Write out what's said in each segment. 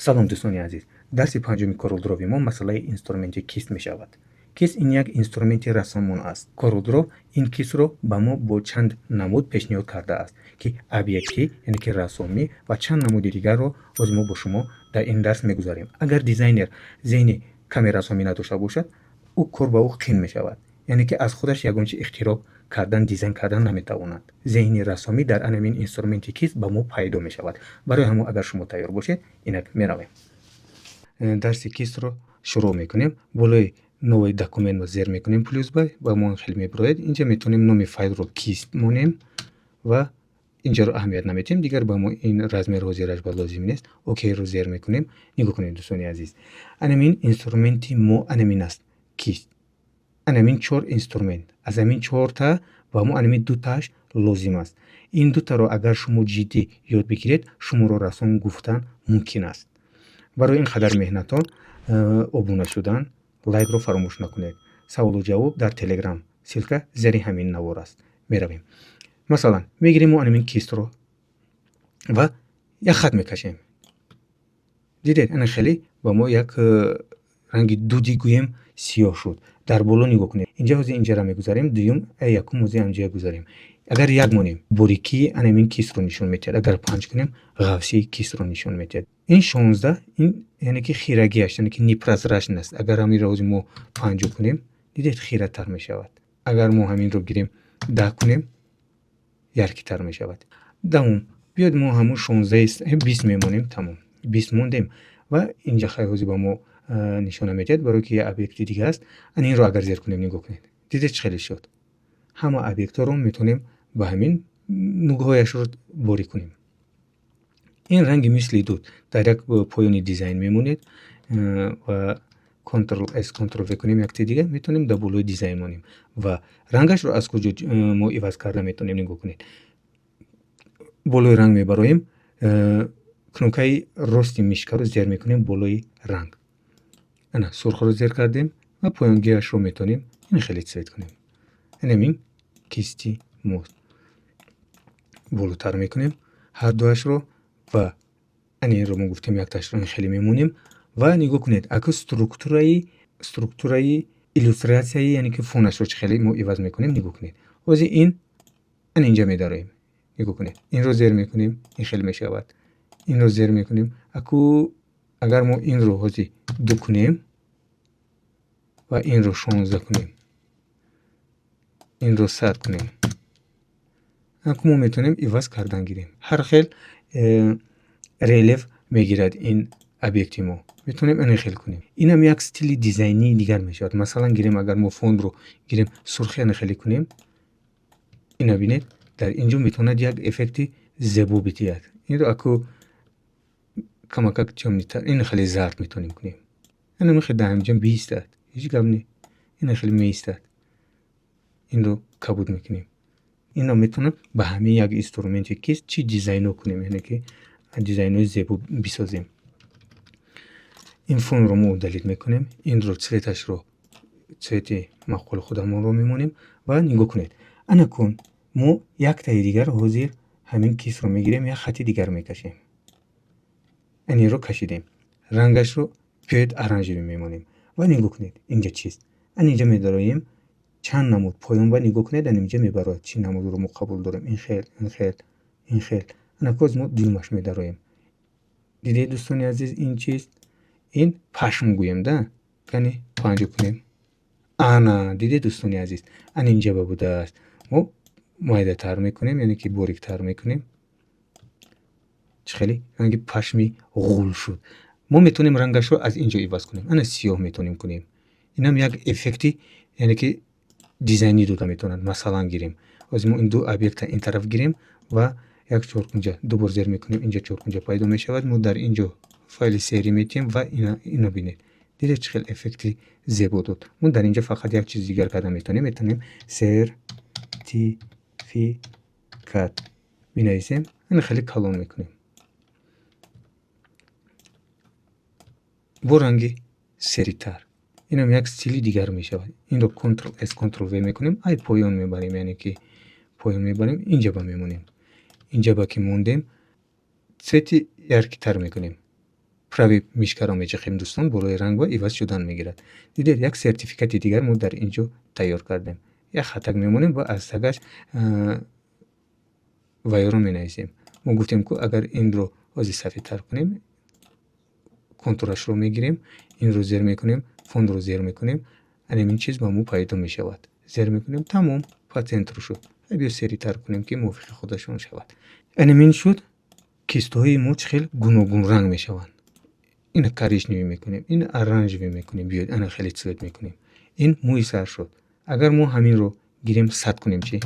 Салом, дӯстони азиз! Дарси панҷуми CorelDRAW-и мо масъалаи инструменти кисть мешавад. Кисть ин як инструменти рассомон аст. CorelDRAW ин кистро ба мо бо чанд намуд пешниҳод кардааст, ки объектӣ, яъне ки рассомӣ, ва чанд намуди дигарро ҳозир мо бо шумо дар ин дарс мегузарем. Агар дизайнер зеҳни каме рассомӣ надошта бошад, ӯ кор ба ӯ қин мешавад, яъне ки аз худаш ягон чи ихтироъ кардан, дизайн кардан наметавонад. Зеҳни рассомӣ дар анамин инструменти кисть ба мо пайдо мешавад. Барои ҳамон, агар шумо тайёр бошед, инак меравем, дарси кистро шурӯъ мекунем. Болои новый документро зер мекунем, плюс ба мо хеле мебирояд. Инҷа метавонем номи файлро кисть монем ва инҷаро аҳамият наметиҳем. Дигар ба мо ин размер ҳозираш ба лозим нест. Окейро зер мекунем. Нигоҳ кунед, дӯстони азиз, анамин инструменти мо анамин аст, кисть. Анамин чор инструмент, аз ҳамин чорта ба мо анамин дутааш лозим аст. Ин дутаро агар шумо ҷиддӣ ёд бигиред, шуморо рассом гуфтан мумкин аст. Барои ин қадар меҳнатон обуна шудан, лайкро фаромӯш накунед. Саволу ҷавоб дар Телеграм, ссылка зери ҳамин навор аст. Меравем. Масалан, мегирем мо анамин кистро ва як хат мекашем. Дидед, ана хеле ба мо як ранги дуди, гӯем, сиёҳ шуд. Дар боло нигоҳ кунед. Инҷа ҳозир инҷара мегузарем, дуюм, якум ҳозир анҷа гузарем. Агар як монем, борикии анамин кистро нишон медиҳад. Агар панҷ кунем, ғафсии кистро нишон медиҳад. Ин 16, ин яъне ки хирагиаш, яъне ки непрозрачный аст. Агар ҳаминро ҳозир мо 50 кунем, дидед, хиратар мешавад. Агар мо ҳаминро гирем, 10 кунем, яркий тар мешавад. Давом. Биёед, мо ҳамун шонздаи 20 мемонем. Тамом, 20 мондем ва инҷа хай ҳозир ба мо нишона медиҳад, барое ки як объекти дига аст. Ана инро агар зер кунем, нигоҳ кунед, дидед, чӣ хеле шуд? Ҳама объектҳоро метавонем ба ҳамин нугҳояшро борик кунем. Ин ранги мисли дуд дар як поёни дизайн мемонед ва Ctrl S, Ctrl V кунем, якти дига метавонем дар болои дизайн монем. Ва рангашро аз куҷо мо иваз карда метавонем? Нигоҳ кунед, болои ранг мебароем, кнопкаи рости мышкаро зер мекунем болои ранг. Ана сурхро зер кардем ва поёнгиашро метавонем ин хеле цвет кунем. Инамин кисти мост. Болотар мекунем ҳардуашро ва ана инро мо гуфтем, якташро ин хеле мемонем. Ва нигоҳ кунед, аку структураи иллюстратсияи, яъне ки фонашро чӣ хеле мо иваз мекунем. Нигоҳ кунед, ҳозир ин ана инҷа медароем. Нигоҳ кунед, инро зер мекунем, ин хел мешавад. Инро зер мекунем. Аку агар мо инро ҳозир 2 кунем ва инро 16 кунем, инро 100 кунем, аку мо метавонем иваз кардан гирем. Ҳар хел рельеф мегирад ин объекти мо. Метавонем ин хел кунем. Инам як стили дизайнии дигар мешавад. Масалан, гирем, агар мо фонро гирем, сурхи ана хеле кунем, ина бинед, дар ин ҷо метавонад як эффекти зебо бидиҳад. Инро аку камакак тёмный тар, ин хеле зард метавонем кунем. Ина мехе дар ҳаминҷо биистад, ҳеҷ гап не, ина хеле меистад. Инро кабуд мекунем. Инро метавонем ба ҳамин як инструменти кисть чӣ дизайно кунем, яъне ки дизайнои зебо бисозем. Ин фонро мо удалить мекунем, инро цветашро цвети маъқули худамонро мемонем. Ва нигоҳ кунед, ана кун мо яктаи дигар ҳозир ҳамин кистро мегирем, як хати дигар мекашем. Инро кашидем, рангашро биёед оранжевый мемонем. Ва нигоҳ кунед, инҷа чист? Ана инҷа медароем, чанд намуд поён ба нигоҳ кунед, ана инҷа мебарояд, чӣ намудро мо қабул дорем: ин хел, ин хел, ин хел. Ана боз мо дуюмаш медароем. Дидед, дӯстони азиз, ин чист? Ин пашм гӯем да. Кани, 50 кунем. Ана дидед, дӯстони азиз, ана инҷа ба будааст. Мо майдатар мекунем, яъне ки бориктар мекунем. Чӣ хеле ранги пашми ғул шуд. Мо метавонем рангашро аз ин ҷо иваз кунем. Ана сиёҳ метавонем кунем. Инам як эффекти, яъне ки дизайнӣ дода метавонад. Масалан, гирем, ҳозир мо ин ду объекта ин тараф гирем ва як чоркунҷа ду бор зер мекунем, инҷа чоркунҷа пайдо мешавад. Мо дар ин ҷо файли серӣ метиҳем ва ино бинед. Дидед, чӣ хел эффекти зебо дод? Мо дар инҷа фақат як чизи дигар карда метавонем. Метавонем «сертификат» бинависем, ина хеле калон мекунем бо ранги серитар. Инам як стили дигар мешавад. Инро Ctrl S, Ctrl V мекунем, ай поён мебарем, яъне ки поён мебарем, инҷа ба мемонем. Инҷа ба ки мондем, цвети яркий тар мекунем. Правый мышка ро меҷиқем, дӯстон, болои ранг ва иваз шудан мегирад. Дидед, як сертификати дигар мо дар ин ҷо тайёр кардем. Як хатак мемонем ва аз тагаш вайро менависем. Мо гуфтем, ку агар инро ҳозир сафедтар кунем, контурашро мегирем, инро зер мекунем, фонро зер мекунем, ана ин чиз ба мо пайдо мешавад. Зер мекунем, тамом, по центру шуд. Биё, серитар кунем, ки мувофиқи худашон шавад. Анамин шуд. Кисть ҳои мо чӣ хел гуногунранг мешаванд. Ина коричневый мекунем, ин оранжевый мекунем, биёед, ана хеле цвет мекунем. Ин мӯи сар шуд. Агар мо ҳаминро гирем, 100 кунем чӣ?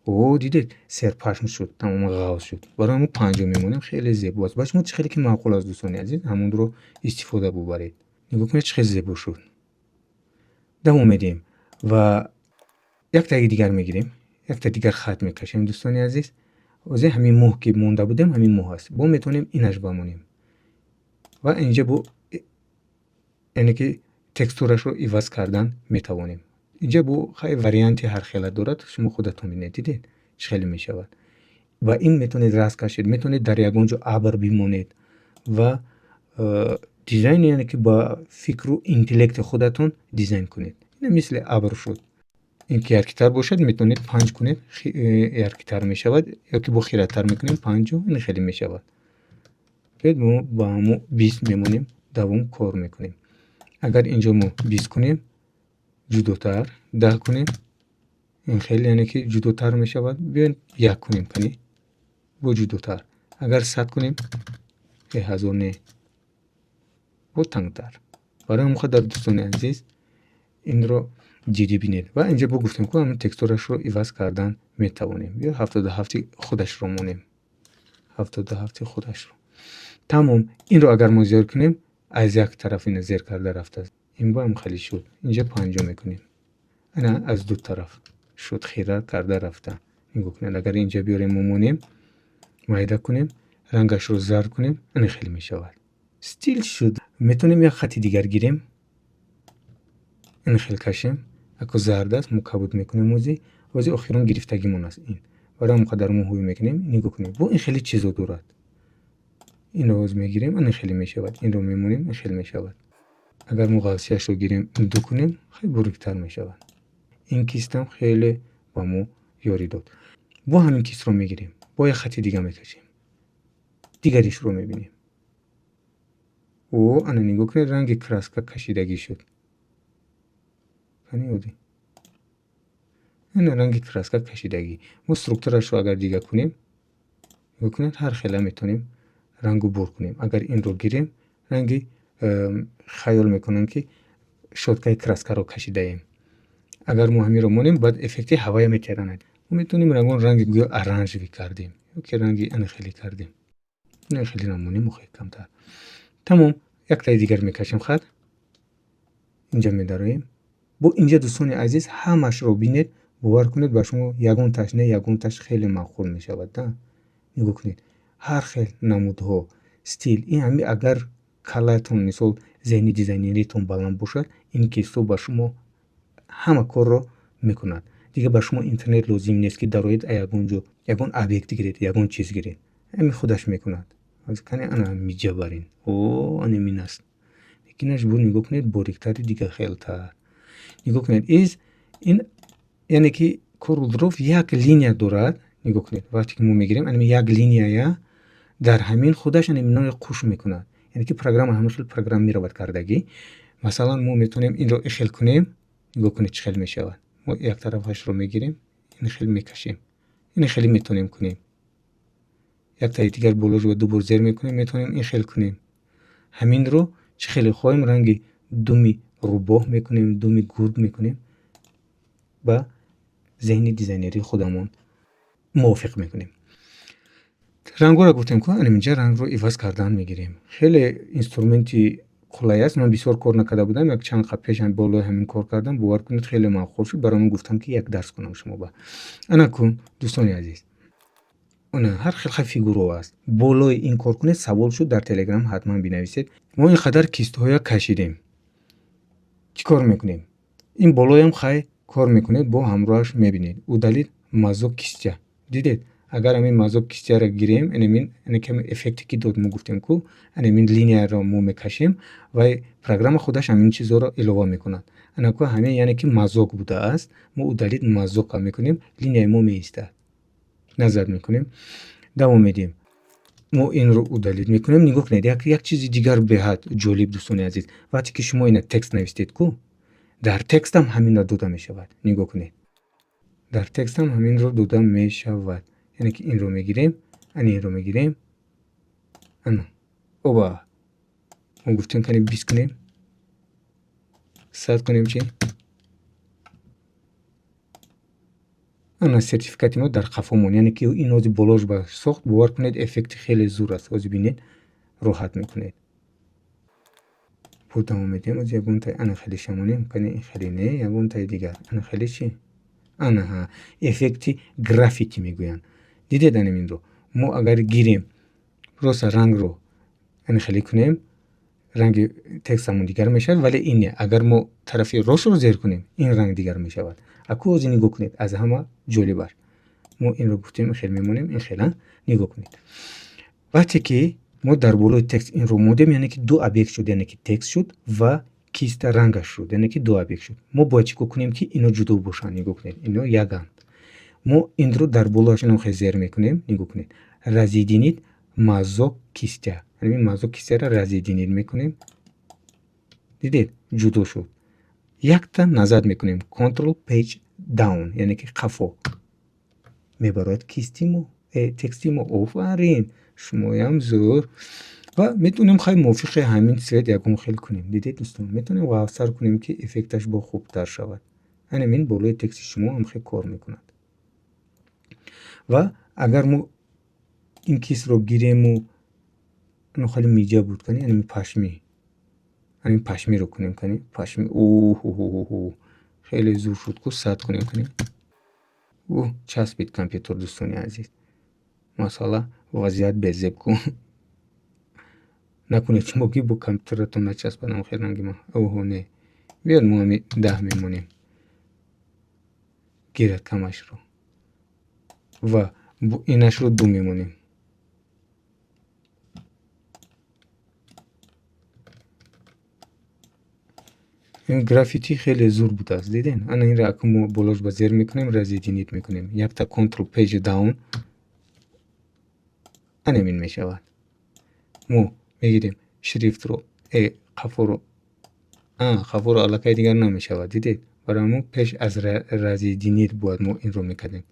О, дидед, серпашм шуд, тамоман ғафз шуд. Барои мо 50 мемонем, хеле зебо аст. Ба шумо чӣ хеле ки маъқул аст, дӯстони азиз, ҳамонро истифода бубаред. Нигоҳ кунед, чӣ хел зебо шуд. Давом медиҳем ва яктаи дигар мегирем, якта дигар хат мекашем, дӯстони азиз. Ҳозир ҳамин мӯҳ ки монда будем, ҳамин мӯҳ аст. Бо метавонем инаш бамонем ва инҷа бо, яъне ки, текстурашро иваз кардан метавонем. Инҷа бо хай варианти ҳархела дорад, шумо худатон бинед. Дидед, чӣ хеле мешавад. Ва ин метавонед раст кашед, метавонед дар ягон ҷо абр бимонед ва дизайн, яъне ки ба фикру интеллекти худатон дизайн кунед. Ина мисли абр шуд. Ин ки яркий тар бошад, метавонед 5 кунед, яркий тар мешавад, ё ки бо хиратар мекунем, 50, ин хеле мешавад. Биёед, мо ба ҳамо 20 мемонем, давом кор мекунем. Агар инҷо мо 20 кунем, ҷудотар, 10 кунем, ин хеле, яъне ки, ҷудотар мешавад. Биёед, 1 кунем, кани, бо ҷудотар. Агар 100 кунем, 1000 не, бо тангтар. Барои ҳамон қадар, дӯстони азиз, инро ҷиддӣ бинед. Ва инҷа бо гуфтем, ку ҳамин текстурашро иваз кардан метавонем. Биё, 77-и худашро монем, 77-и худашро, тамом. Инро агар мо зер кунем, аз як тараф ина зер карда рафтааст. Ин бо ҳам хеле шуд. Инҷа 50 мекунем, ана аз ду тараф шуд, хира карда рафта. Нигоҳ кунед, агар инҷа биёрем, мо монем, майда кунем, рангашро зард кунем, ана хеле мешавад, стиль шуд. Метавонем як хати дигар гирем, ин хел кашем. Ако зард аст, мо кабуд мекунем. Ози охирон гирифтагимон аст ин. Барои ҳамон қадар мо ҳуй мекунем. Нигоҳ кунем, бо ин хеле чизо дорад. Инро оз мегирем, ана хеле мешавад. Инро мемонем, ин хел мешавад. Агар мо ғафсияшро гирем, ду кунем, хеле буриктар мешавад. Ин кисть ам хеле ба мо ёрӣ дод. Бо ҳамин кисть ро мегирем, бо як хати дига мекашем, дигаришро мебинем. О, ана нигоҳ кунед, ранги краска кашидагӣ шуд. Кани, оди ана ранги краска кашидагӣ. Мо структурашро агар дига кунем, нигоҳ кунед, ҳар хела метавонем рангу бур кунем. Агар инро гирем, ранги хаёл мекунам, ки щётка и краска ро кашидаем. Агар мо ҳаминро монем, баъд эффекти ҳавая метиранад. Мо метавонем ягон ранги гӯё оранжевый кардем ё ки ранги ана хеле кардем, хеле намонем, охе камтар. Тамом, яктаи дигар мекашем, хат инҷа медароем. Бо инҷа, дӯстони азиз, ҳамашро бинед. Бовар кунед, ба шумо ягонташ не, ягонташ хеле маъқул мешавад, да. Нигоҳ кунед, ҳар хел намудҳо, стиль. Ин ҳами агар каллаатон, мисол, зеҳни дизайнеритон баланд бошад, ин кисть ҳо ба шумо ҳама корро мекунад. Дигар ба шумо интернет лозим нест, ки дароед, ягон ҷо ягон объект гиред, ягон чиз гиред. Ҳами худаш мекунад. Кани, ана миҷа барин. О, ана мин аст. Лекинаш бо нигоҳ кунед, бориктари, дига хелтар. Нигоҳ кунед, из ин, яъне ки, CorelDRAW як линия дорад. Нигоҳ кунед, вақте ки мо мегирем, анами як линияя дар ҳамин худаш анаминоро қуш мекунад. Яъне ки программа ҳамин хел программировать кардагӣ. Масалан, мо метавонем инро ихел кунем. Нигоҳ кунед, чӣ хел мешавад. Мо як тарафашро мегирем, ин хел мекашем, ин хеле метавонем кунем. Яктаи дигар болошро ду бор зер мекунем, метавонем ин хел кунем. Ҳаминро чӣ хеле хоҳем, ранги думи рӯбоҳ мекунем, думи гург мекунем, ба зеҳни дизайнерии худамон мувофиқ мекунем. Рангҳоро гуфтем ку, анаминҷа рангро иваз кардан мегирем. Хеле инструменти қулай аст. Ман бисёр кор накарда будам, як чанд қабл пеш болои ҳамин кор кардам. Бовар кунед, хеле маъқул шуд. Барои ман гуфтам, ки як дарс кунам шумо ба. Ана кун, дӯстони азиз, ана ҳар хел хел фигураҳо аст. Болои ин кор кунед. Савол шуд, дар Телеграм ҳатман бинависед. Мо ин қадар кисть ҳоя кашидем, чӣ кор мекунем? Ин болоям хай кор мекунед, бо ҳамроҳаш мебинед. Удалить мазок кистя. Дидед. Агар ҳамин мазок кистяро гирем, инамин каме эффекте ки дод, мо гуфтем ку, анамин линияро мо мекашем ва программа худаш ҳамин чизҳоро илова мекунад. Анаку ҳамин, яъне ки мазок будааст. Мо удалить мазока мекунем, линияи мо меистад. Назар мекунем, давом медиҳем. Мо инро удалить мекунем. Нигоҳ кунед, як чизи дигар беҳад ҷолиб, дӯстони азиз. Вақте ки шумо ина текст навистед ку, дар текстам ҳаминро дода мешавад. Нигоҳ кунед, дар текстам ҳаминро дода мешавад. Яъне ки инро мегирем, ана инро мегирем, ана оба, мо гуфтем, кани 20 кунем, 100 кунем, чи? Ана сертификати мо дар қафо мон, яъне ки ин ози болош ба сохт. Бовар кунед, эффекти хеле зур аст. Ози бинед, роҳат мекунед. Бо давом медиҳем. Ози ягонтай ана хеле шамонем, кани ин хеле не, ягонтаи дигар, ана хеле чи, ана ҳа, эффекти граффити мегӯянд. Дидед анаминро? Мо агар гирем, просто рангро ана хеле кунем, ранги текстамон дигар мешавад, вале ин не. Агар мо тарафи ростро зер кунем, ин ранг дигар мешавад. Аку ози нигоҳ кунед, аз ҳама ҷолибаш, мо инро гуфтем, ин хел мемонем, ин хела. Нигоҳ кунед, вақте ки мо дар болои текст инро мондем, яъне ки ду объект шуд, яъне ки текст шуд ва киста рангаш шуд, яъне ки ду объект шуд. Мо бояд чӣ кор кунем, ки ино ҷудо бошанд? Нигоҳ кунед, ино яганд. Мо инро дар болояш ино хел зер мекунем. Нигоҳ кунед, разъединить мазок кистя, ҳамин мазок кистяро разъединить мекунем. Дидед, ҷудо шуд. Якта назад мекунем, Control Page Down, яъне ки қафо мебарояд кисти мо, тексти мо. Офарин, шумоям зӯр. Ва метавонем хай мувофиқи ҳамин цвет ягон хел кунем. Дидед, дӯстон, метавонем ғафзтар кунем, ки эффекташ бо хубтар шавад. Анамин болои тексти шумо ҳам хел кор мекунад. Ва агар мо ин кистро гирему хеле миҷа буд, кани анами пашмӣ, ҳамин пашмиро кунем, кани пашми, оҳоҳоҳо, хеле зур шуд ку. 100 кунем, кани ӯ часпид компютер. Дӯстони азиз, масъала вазъият безеб ку. Накунед шумо ки бо компютератон начаспадам хел ранги ман. Оҳо, не, биёд, мо ҳами 10 мемонем, гирад камашро ва инашро 2 мемонем. Ин граффити хеле зур будааст, дидем? Ана инро аку мо болош ба зер мекунем, разъединить мекунем, якта Control Page Down, анамин мешавад. Мо мегирем шрифтро, қафоро, қафоро аллакай дигар намешавад. Дидед, барои мо пеш аз разъединить бояд мо инро мекардем.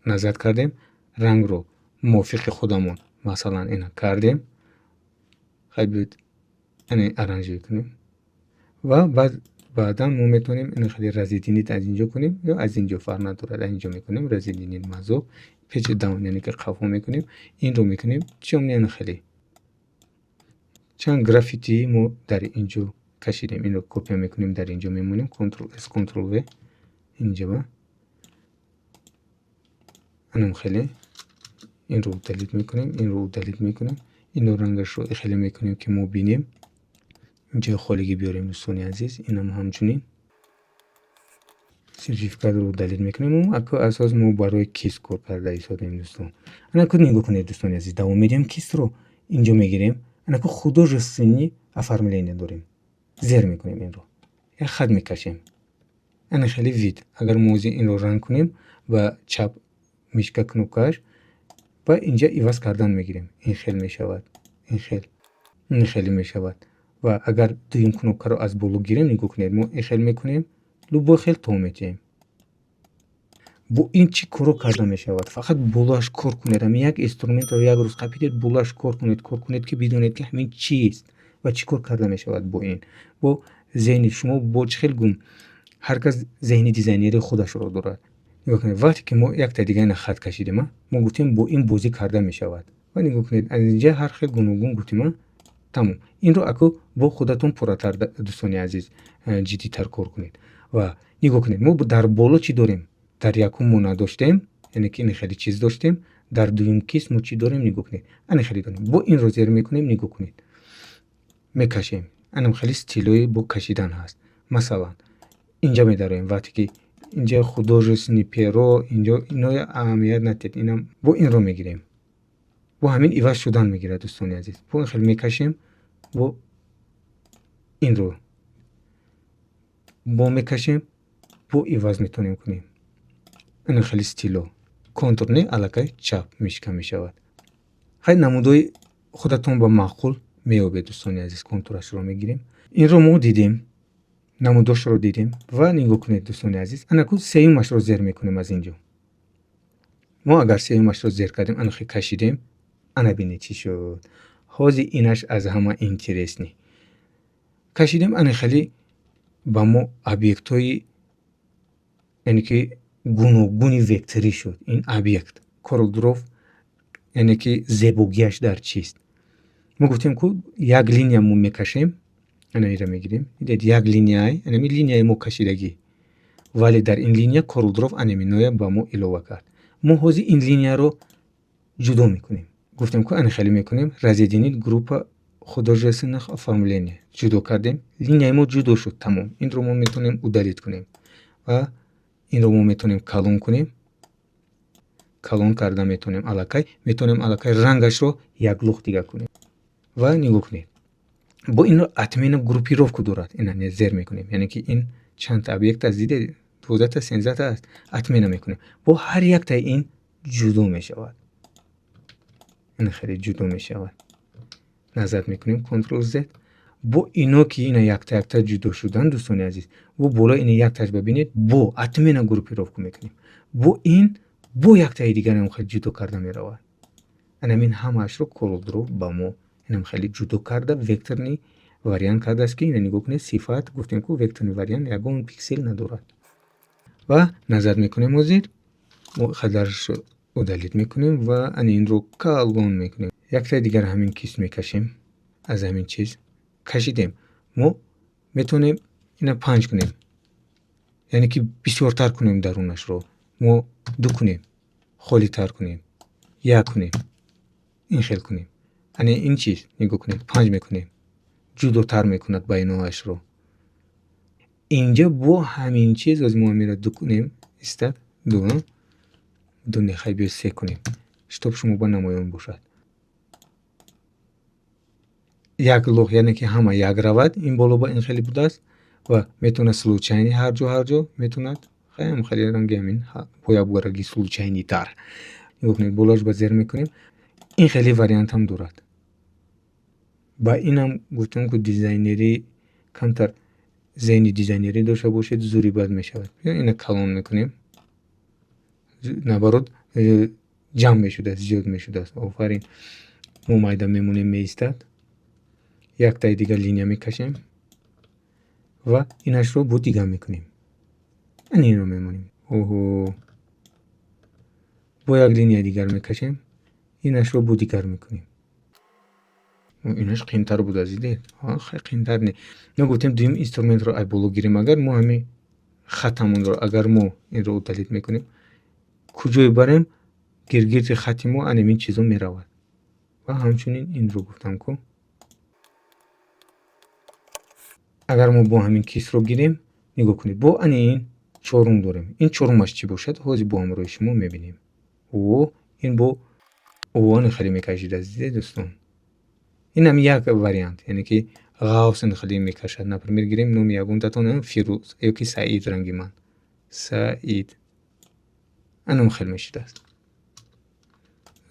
Назар кардем, рангро мувофиқи худамон, масалан, ина кардем. Хай, биёед, ана оранжевый кунем ва баъд баъдан мо метавонем ина хеле разъединить аз инҷо кунем ё аз инҷо, фарқ надорад. Аз инҷо мекунем разъединить мазок, Page Down, яъне ки қафо мекунем, инро мекунем чёмный. Ана хеле чанд граффити мо дар инҷо кашидем. Инро копия мекунем, дар инҷо мемонем, Ctrl S, Ctrl V, инҷа ба анам хеле инро удалить мекунем, инро удалить мекунем, инро рангашро хеле мекунем, ки мо бинем. Инҷои холигӣ биёрем, дӯстони азиз, инам ҳамчунин сертификатро удалить мекунем. Аку асос мо барои кист кор карда истодем, дӯстон. Анаку нигоҳ кунед, дӯстони азиз, давом медиҳем. Кистро инҷо мегирем, анаку художественный оформление дорем, зер мекунем, инро як хат мекашем, ана хеле вид. Агар мо ози инро ранг кунем, ба чап мышка кнопкааш ва инҷа иваз кардан мегирем, ин хел мешавад, ин хел, ин хеле мешавад. Ва агар дуюм кнопкаро аз боло гирем, нигоҳ кунед, мо ин хел мекунем, любой хел то метиҳем. Бо ин чӣ коро карда мешавад? Фақат болоаш кор кунед. Ҳамин як инструментро як рӯз қапидед, болоаш кор кунед, кор кунед, ки бидонед, ки ҳамин чист ва чӣ кор карда мешавад бо ин. Бо зеҳни шумо бо чӣ хел гум, ҳар кас зеҳни дизайнери худашро дорад. Нигоҳ кунед, вақте ки мо якта дига ина хат кашидем, мо гуфтем, бо ин бозӣ карда мешавад. Ва нигоҳ кунед, аз инҷа ҳар хел гуногун гуфтем, тамом. Инро аку бо худатон пурратар, дӯстони азиз, ҷиддитар кор кунед. Ва нигоҳ кунед, мо дар боло чӣ дорем? Дар якум мо надоштем, яъне ки ин хеле чиз доштем. Дар дуюм кист мо чӣ дорем? Нигоҳ кунед, ана хеле дорем. Бо инро зер мекунем, нигоҳ кунед, мекашем, анам хеле стилҳои бо кашидан ҳаст. Масалан, инҷа медароем, вақте ки Инҷа художественный перо, инҷо ино аҳамият надиҳед. Инам бо инро мегирем. Бо ҳамин иваз шудан мегирад, дӯстони азиз. Бо ин хел мекашем, бо инро бо мекашем, бо иваз метавонем кунем. Ин хеле стило. Контур не, аллакай чап мишка мешавад. Хай, намудҳои худатон ба маъқул меёбед, дӯстони азиз, контурашро мегирем. Инро мо дидем, намудошро дидем ва нигоҳ кунед, дӯстони азиз, анаку сеюмашро зер мекунем аз инҷо. Мо агар сеюмашро зер кардем, анахе кашидем, ана бинед, чӣ шуд. Ҳозир инаш аз ҳама интересный. Кашидем, ана хеле ба мо объектҳои, яъне ки гуногуни векторӣ шуд ин объект. CorelDRAW, яъне ки зебогиаш дар чист? Мо гуфтем, ку як линия мо мекашем, ана инро мегирем. Дидед, як линияй, анами линияи мо кашидагӣ. Вале дар ин линия CorelDRAW анаминоя ба мо илова кард. Мо ҳозир ин линияро ҷудо мекунем. Гуфтем, ку ана хеле мекунем, разъединить группа художественных оформления. Ҷудо кардем, линияи мо ҷудо шуд, тамом. Инро мо метавонем удалить кунем ва инро мо метавонем калон кунем. Калон карда метавонем аллакай, метавонем аллакай рангашро яклухт дигар кунем. Ва нигоҳ кунед. Бо инро отмена группировка дорад. Ина зер мекунем. Яъне ки ин чандта объект аст, дидед? 12та, 13та аст. Отмена мекунем. Бо ҳар яктаи ин ҷудо мешавад. Ин хеле ҷудо мешавад. Назад мекунем, Ctrl Z. Бо ино ки ина якта якта ҷудо шудан, дӯстони азиз, бо боло ина якташ бибинед, бо отмена группировка мекунем. Бо ин бо яктаи дигарам хеле ҷудо карда меравад. Анамин ҳамаашро CorelDRAW ба мо инам хеле ҷудо карда, векторный вариант кардааст, ки ина нигоҳ кунед, сифат гуфтем, ку векторный вариант ягон пиксел надорад. Ва назар мекунем, ҳозир мо қадарашро удалить мекунем ва ани инро калон мекунем. Яктаи дигар ҳамин кист мекашем. Аз ҳамин чиз кашидем. Мо метавонем ина панҷ кунем. Яъне ки бисёртар кунем дарунашро. Мо ду кунем, холитар кунем, як кунем, ин хел кунем. Ани ин чиз нигоҳ кунед, панҷ мекунем. Ҷудотар мекунад байноашро. Инҷа бо ҳамин чиз оз мо ҳаминро ду кунем, истад, ду, ду не, хай, биё се кунем, чтоб шумо ба намоён бошад. Як лоҳ, яъне ки ҳама як равад, ин боло ба ин хеле будааст ва метавонад случайный ҳар ҷо, ҳар ҷо метавонад, хаям хеле ранги ҳамин бо якбораги случайный тар. Нигоҳ кунед, болоаш ба зер мекунем. Ин хеле вариантам дорад. Ба инам гуфтем, ку дизайнерӣ камтар зеҳни дизайнерӣ дошта бошед, зури бад мешавад. Ина калон мекунем. Наоборот, ҷамъ мешудааст, зиёд мешудааст. Офарин. Мо майда мемонем, меистад. Яктаи дигар линия мекашем ва инашро бо дигар мекунем. Ани инро мемонем. Оҳо. Бо як линия дигар мекашем. Инашро бо дигар мекунем. Инаш қиинтар будааст, дидед? Қиинтар не. Мо гуфтем, дуюм инструментро ай боло гирем, агар мо ҳамин хатамонро, агар мо инро удалить мекунем, куҷое барем, гиргирди хати мо анамин чизо меравад. Ва ҳамчунин инро гуфтам, ку. Агар мо бо ҳамин кистро гирем, нигоҳ кунед, бо ани ин чорум дорем. Ин чорумаш чӣ бошад? Ҳозир бо ҳамроҳи шумо мебинем. О, ин бо овони хеле мекашидааст, дидед, дӯстон? Инам як вариант, яъне ки ғавс хеле мекашад. Например, гирем номи ягонтатон, Фирӯз ё ки Саид, ранги ман. Саид. Анам хел мешудааст.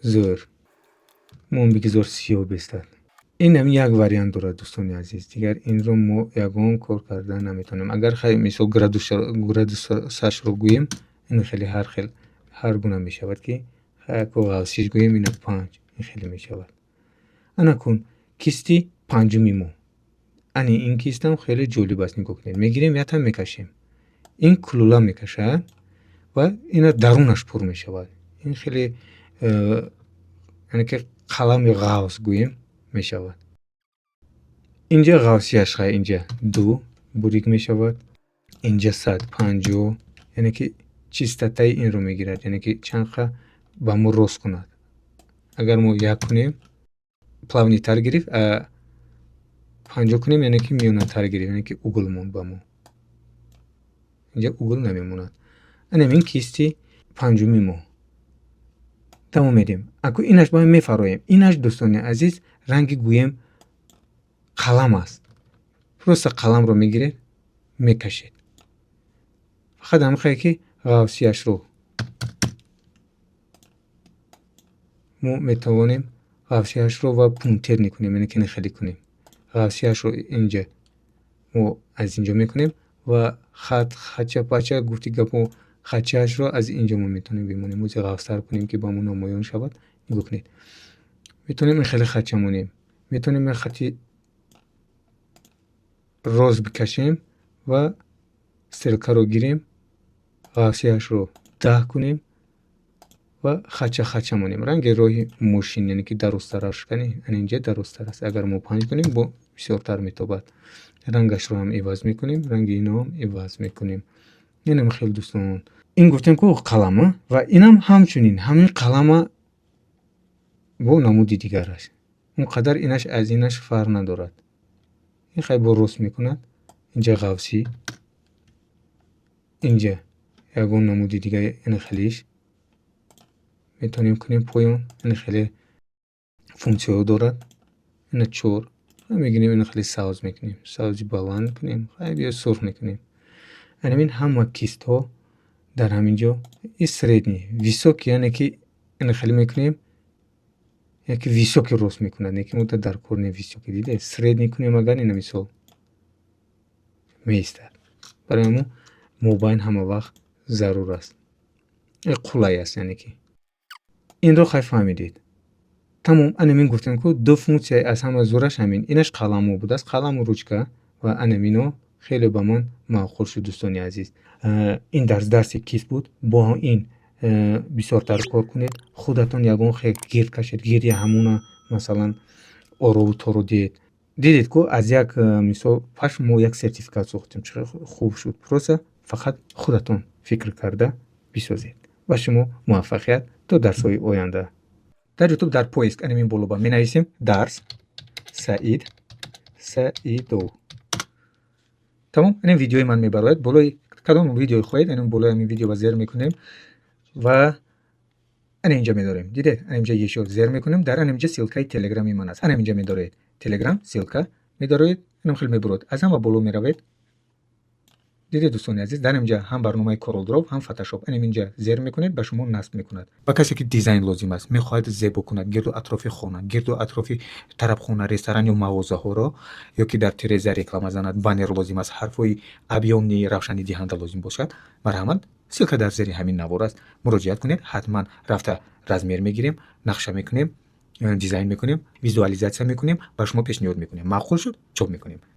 Зӯр. Мон бигзор сиёҳ бистад. Инам як вариант дорад, дӯстони азиз. Дигар инро мо ягон кор карда наметавонем. Агар хай мисол градусашро гӯем, ин хеле ҳар хел ҳар гуна мешавад, ки яко ғавсиш гӯем, ина панҷ, ин хеле мешавад. Ана кун кисти панҷуми мо. Ани ин кистам хеле ҷолиб аст, нигоҳ кунед. Мегирем, якта мекашем. Ин кулула мекашад ва ина дарунаш пур мешавад. Ин хеле яъне ки қалами ғавс гӯем мешавад. Инҷа ғавсияш хай инҷа ду бурик мешавад. Инҷа 150, яъне ки чистотаи инро мегирад, яъне ки чанд қа ба мо рост кунад. Агар мо як кунем, плавный тар гирифт, 50 кунем, яъне ки миёнатар гирифт, яъне ки угол монд ба мо. Инҷа угол намемонад. Анам ин кисти панҷуми мо. Тамом медиҳем. Аку инаш ба мефароем. Инаш, дӯстони азиз, ранги гӯем қалам аст. Просто қаламро мегиред, мекашед. Фақат ҳамихое ки ғафсияшро мо метавонем ғафсияшро ва пунктир мекунем, яъне ки хеле кунем. Ғафсияшро инҷа мо аз инҷо мекунем ва хат хача пача гуфти гапо хачаашро аз инҷо мо метавонем бимонем. Ози ғафстар кунем, ки ба мо намоён шавад. Нигоҳ кунед. Метавонем ин хеле хача монем. Метавонем ин хати рост бикашем ва стрелкаро гирем, ғафсияшро 10 кунем ва хача хача монем. Ранги роҳи мошин, яъне ки дарозтараш кани, ан инҷа дарозтар аст. Агар мо 5 кунем, бо бисёртар метобад. Рангашро ҳам иваз мекунем, ранги иноам иваз мекунем. Инам хеле, дӯстон. Ин гуфтем ку қалама ва инам ҳамчунин ҳамин қалама бо намуди дигараш. Он қадар инаш аз инаш фарқ надорад. Ин хай бо рост мекунад. Инҷа ғафсӣ, инҷа ягон намуди дига, ин хелиш метавонем кунем поён. Ин хеле функсияҳо дорад. Ина чор мегирем, ин хеле сабз мекунем, сабзи баланд мекунем, хай биё сурх мекунем. Анамин ҳама кистҳо дар ҳамин ҷо и средний, высокий, яъне ки ин хеле мекунем, яке высокий рост мекунад, не ки мо дар кор не высокий, дидед? Средний кунем агар, ина мисол меистад. Барои ҳамон мобайн ҳама вақт зарур аст. Қулай аст, яъне ки. Инро хай фаҳмидед. Тамом, анамин гуфтем ку ду функсияи аз ҳама зӯраш ҳамин. Инаш қаламҳо будааст, қаламу ручка ва анамино хеле ба ман маъқул шуд, дӯстони азиз. Ин дарс дарси кист буд. Бо ин бисёртар кор кунед. Худатон ягон хел гирд кашед, гирди ҳамуна масалан орову тору диҳед. Дидед ку аз як мисол пашм мо як сертификат сохтем, чӣ хуб шуд. Просто фақат худатон фикр карда бисозед. Ба шумо муваффақият то дарсҳои оянда. Дар Ютуб дар поиск анамин болоба менависем дарс Саид Саидов. Тамом, анин видеои ман мебарояд. Болои кадом видео хоҳед, анин болои ҳамин видео ба зер мекунем ва ана инҷа медорем. Дидед? Ана инҷа ещё зер мекунем. Дар ана инҷа ссылкаи телеграми ман аст. Ана инҷа медоред. Телеграм ссылка медороед, анам хел мебурод. Аз ҳама боло меравед. Дидед, дӯстони азиз, дар инҷа ҳам барномаи CorelDRAW, ҳам Photoshop. Анам инҷа зер мекунед, ба шумо насб мекунад. Ба касе ки дизайн лозим аст, мехоҳад зебо кунад гирду атрофи хона, гирду атрофи тарабхона, ресторан ё мағозаҳоро, ё ки дар тиреза реклама занад, баннер лозим аст, ҳарфҳои объёмный равшанидиҳанда лозим бошад, марҳамат, ссылка дар зери ҳамин навор аст. Муроҷиат кунед, ҳатман рафта размер мегирем, нақша мекунем, дизайн мекунем, визуализатсия мекунем, ба шумо пешниҳод мекунем. Маъқул шуд, чоп мекунем.